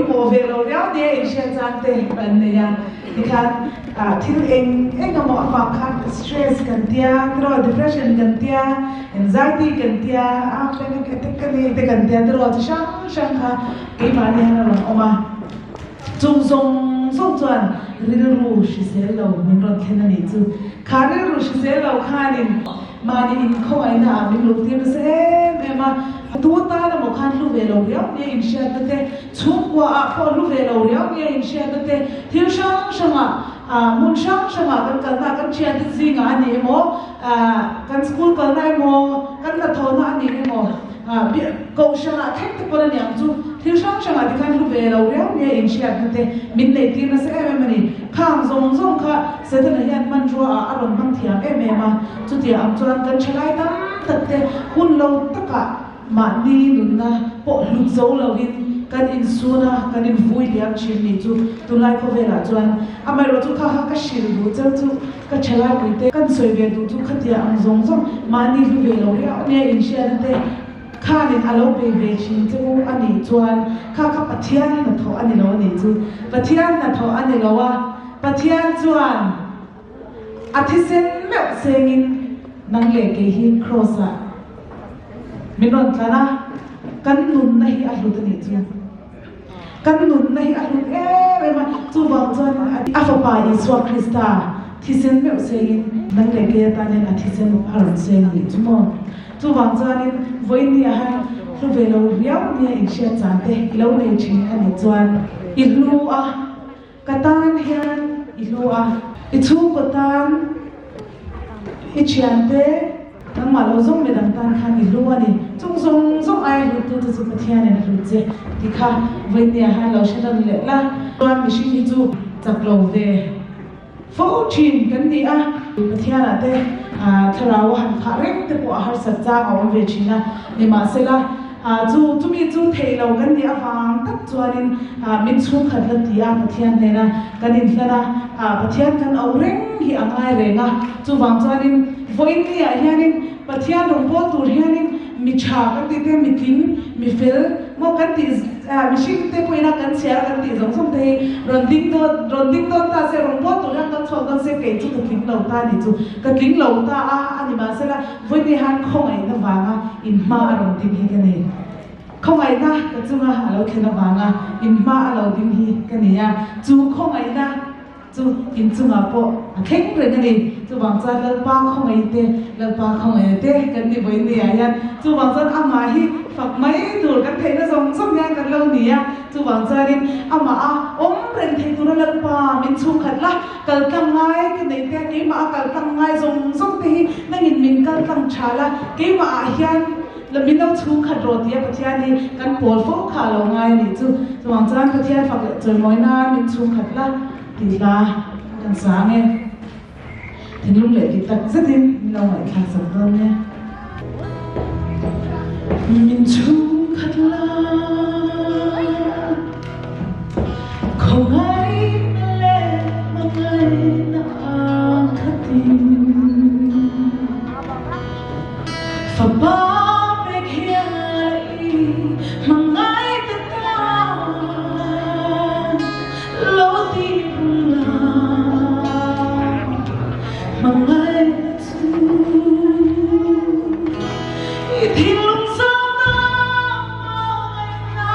pawimawh ve lo riau nia inhriat chang te kan nei a, tikhan thil eng eng emaw avang khan stress kan tia, tiraw depression kan tia, anxiety kan tia, a panic attack ka nei te kan tia tiraw chi hrang hrang kha keimahni hian a rawn awm a, chung zawng zawng chuan rilru hrisel lo min rawn thlen a nih chu. Kha rilru hrisel lo khanin Mahni inkhawngaihna ah min lungtir nasa em em a, tu tan emaw khan hlu ve lo riau nge inhriatna te, chhungkua ah pawh hlu ve lo riau nge inhriatna te, thil hrang hrang ah, hmun hrang hrang ah kan kalna ah kan thiante zingah a ni emaw, kan school kalna emaw, kan hnathawhna a ni emaw, Kohhran ah thleng te pawn a niang chu thil hrang hrang ah tikhan hlu ve lo riau nge inhriatna te min neih tir nasa em em a ni. Khang zawng zawng kha Setana hian hmanrua ah a rawn hmang thiam em em a, chutia ang chuan kan thalai tam tak te hun lo takah mahni nunna pawh hlut zo lovin kan insun a, kan invui liam thin nih chu tunlai khawvelah chuan amaherawhchu kha kha ka hrilh duh cheu chu Ka thalai puite kan sawi ve duh chu khatia ang zawng zawng mahni hlu ve lo riau nia inhriatna te khanin a lo bei ve thin che u a nih chuan kha kha Pathian hnathawh a ni lo a nih chu. Pathian hnathawh a ni lo a, Pathian chuan a thisen meuh sengin nang leh kei hi Kraws ah min rawn tlan a, kan nunna hi a hlut a nih chu. Kan nunna hi a hlut em em a, chuvang chuan a Fapa Isua Krista thisen meuh sengin nang leh kei atan hian a thisen a rawn seng a nih chu maw? Chuvang chuanin vawinia han hlu ve lo riau nia inhriat chan te i lo nei thin a nih chuan i hlu a, ka tan hian i hlu a, i chhungkaw tan i thiante, Nangmah lo zawng midang tan khan i hlu a ni. Chung zawng zawng aia hluttu te chu Pathianin a hlut che ti kha vawinia han lo hre nawn leh la. Chuan mihring hi chu chak lo ve fo thin kan ni a. Pathianah te thlarau a han khah reng te pawh a harsat chang a awm ve thin a. Nimahsela chu chumi chu theih lo kan nih avang tak chuanin min chhungkhat la ti a Pathian hnena kan inhlan a, Pathian kan auh reng hi a ngai reng a. Chuvang chuanin vawiinniah hianin Pathian rawn pawl tur hianin mi tha kan tih te, mi tling, mi fel maw kan tih mihring te pawhin a kan chhiar a kan tih zawng zawng te hi rawn ding dawn rawn ding dawn ta se, rawn pawl tur hian kan chhuak dawn se kei chu ka tling lo ta a nih chu, ka tling lo ta a a ni mahsela vawiinni han khawngaihna vanga inhma a rawn ding hi ka ni. Khawngaihna ka chunga a lo thlen avanga inhma a lo ding hi ka ni a, chu khawngaihna Chu inchungah pawh a thleng reng a ni. Chuvang chuan Lalpa khawngaih te, Lalpa khawngaih te kan ni vawi ni ah hian chuvang chuan amah hi fak mai tur kan theihna zawng zawng hian kan lo ni a. Chuvang chuanin amah a awm reng thei tura Lalpa min chhungkhat la, kal tlang ngai ka nei te, keimah a kal tlang ngai zawng zawng te hi nangin min kal tlang tha la, keimah ah hian min lo chhungkhat rawh tia Pathian hi kan pawl fo kha a lo ngai a nih chu. Chuvang chuan Pathian fak leh chawimawi nan min chhungkhat la tih hla kan sang e. Thinlung leh tih tak zetin min lo ngaihthlak sak dawn nia. Min chhungkhat la khawngaihna leh hmangaihna ang khatin. Fapa pek hian i hmangaih ta tan lo ti pung la, hmangaih na chu i thinlung zawng ta hmangaih na.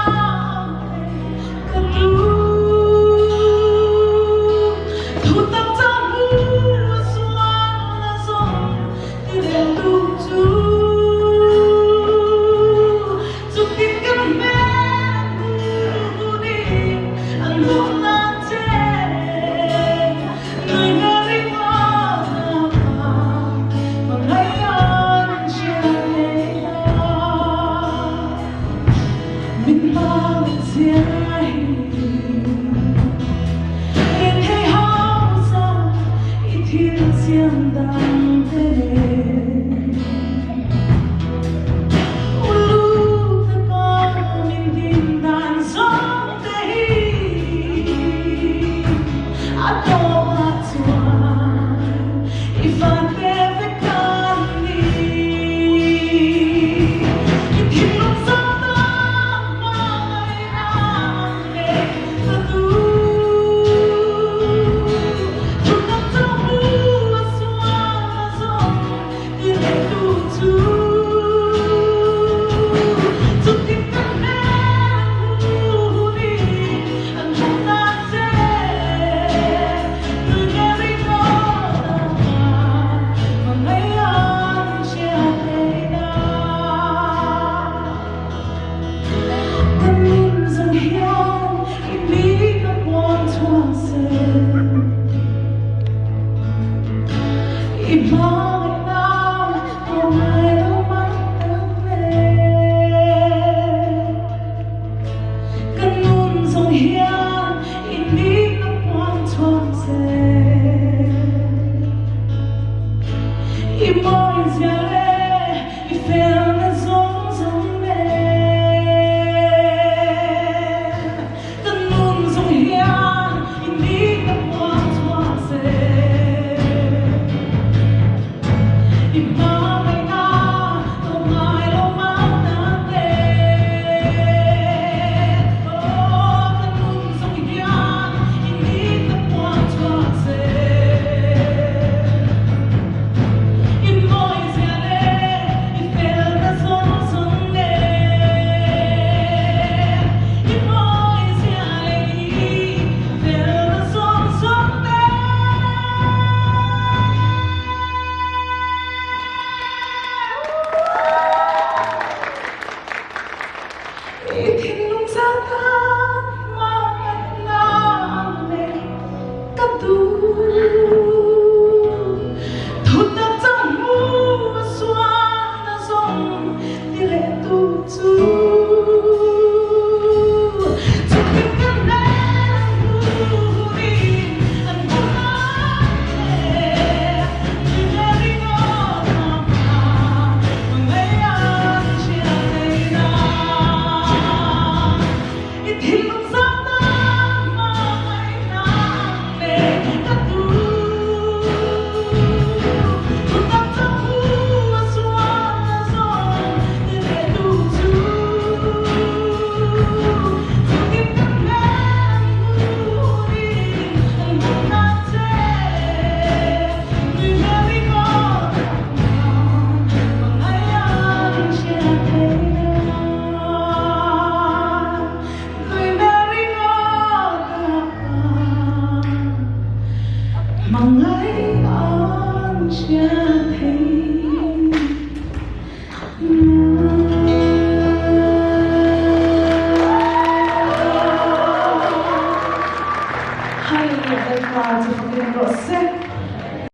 Hallelujah Lalpa chu fakin rawh se.